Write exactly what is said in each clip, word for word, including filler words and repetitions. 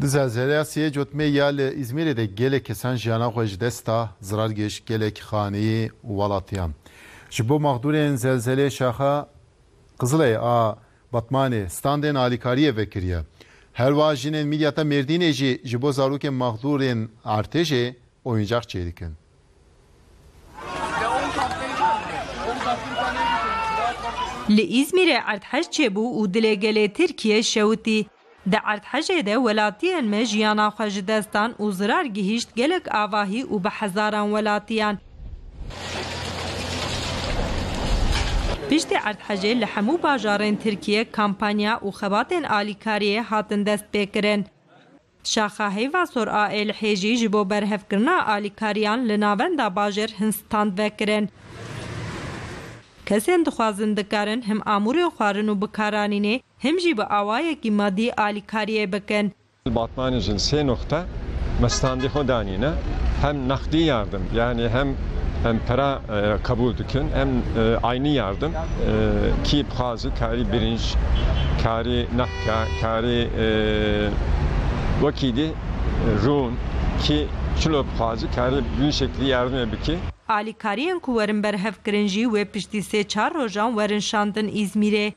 Di zelzeleya sê cotmê ya li Îzmîrê de gelek kesan jiyana xwe ji dest da, zirar gihişt gelek xaneyê û welatiyan. Ji bo mexdûrên zelzelê şaxa Qizilê a Batmanê standên alîkariyê vekiriye. Her wiha jinên Midyata Mêrdînê jî ji bo zarokên mexdûrên erdhejê oyuncak çêdikin. Li Îzmîrê erdhej çêbû û dilê gelê Tirkiyê şewitî. Di erdhejê de welatiyên me jiyana xwe ji dest dan û zirar gihîşt gelek avahî û bi hezaran welatiyan. Piştî erdhejê li hemû bajarên Tirkiyê kampanya û xebatên alîkariyê hatin destpêkirin. Şaxa Heyvasor a Êlihê jî ji bo berhevkirina alîkariyan li navenda bajêr hin stand vekirin. Kesên dixwazin dikarin him amûrên xwarin û bikaranînê, him jî bi awayekî madî alîkariyê bikin. Batmanê jin sê noxte me standê xwe danîne. Hem nexdî yardim, yani hem, hem pera, e, kabûl dikin, hem, e, aynî yardim, e, kî bixwazi karî birinc, karî nehka, karî, e, wekî dî, e, rûn, kî çilo bixwazi karî bi wî şeklî yardimê bike. Alîkariyên ku werin berhevkirin jî wê piştî sê çar rojan werin şandin Îzmîrê.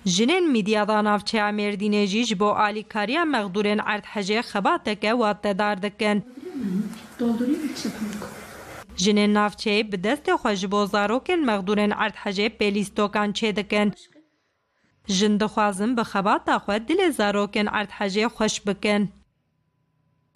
Jinên Midyada navçeya Mêrdînê jî ji bo alîkariya mexdûrên erdhejê xebateke watedar dikin. Jinên navçeyê bi destê xwe ji bo zarokên mexdûrên erdhejê pêlîstokan çêdikin. Jin dixwazin bi xebata xwe dilê zarokên erdhejê xweş bikin.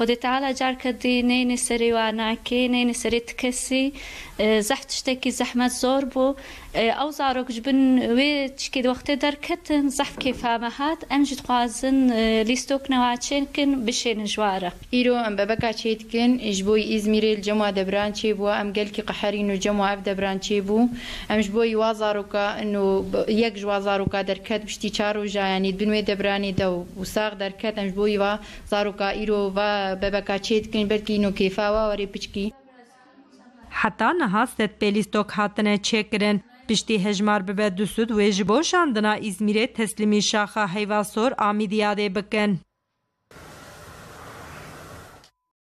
Xwedê Teala carke dî neyne serê wanakê, neyne serê ti kesî, e, zehf tiştekî zehmet zor bû. E, ew zarok ji bin wê çikê di wextê derketin, zehf kêfa me hat. Em jî dixwazin, e, lîstok newa çêkin, bişênin ji wa re. Îro em bebeka çê dikin, ji bo Îzmîrê li cem wa debran çêbû, em gelkî qeherîn û cem wa ev debran çêbû. Em ji bo wa zaroka, ino yek ji wa zaroka derket, piştî çar roja, yanî di bin wê debranê de û, û sax derket, em ji bo wa zaroka îro va bebeka çê dikin, belkî îno kêfa wa were piçkî. Heta niha sed pêlîstok hatine çêkirin. Piştî hejmar bibe du sed wê ji bo şandina Îzmîrê teslîmî şaxa Heyvasor a Midyadê bikin.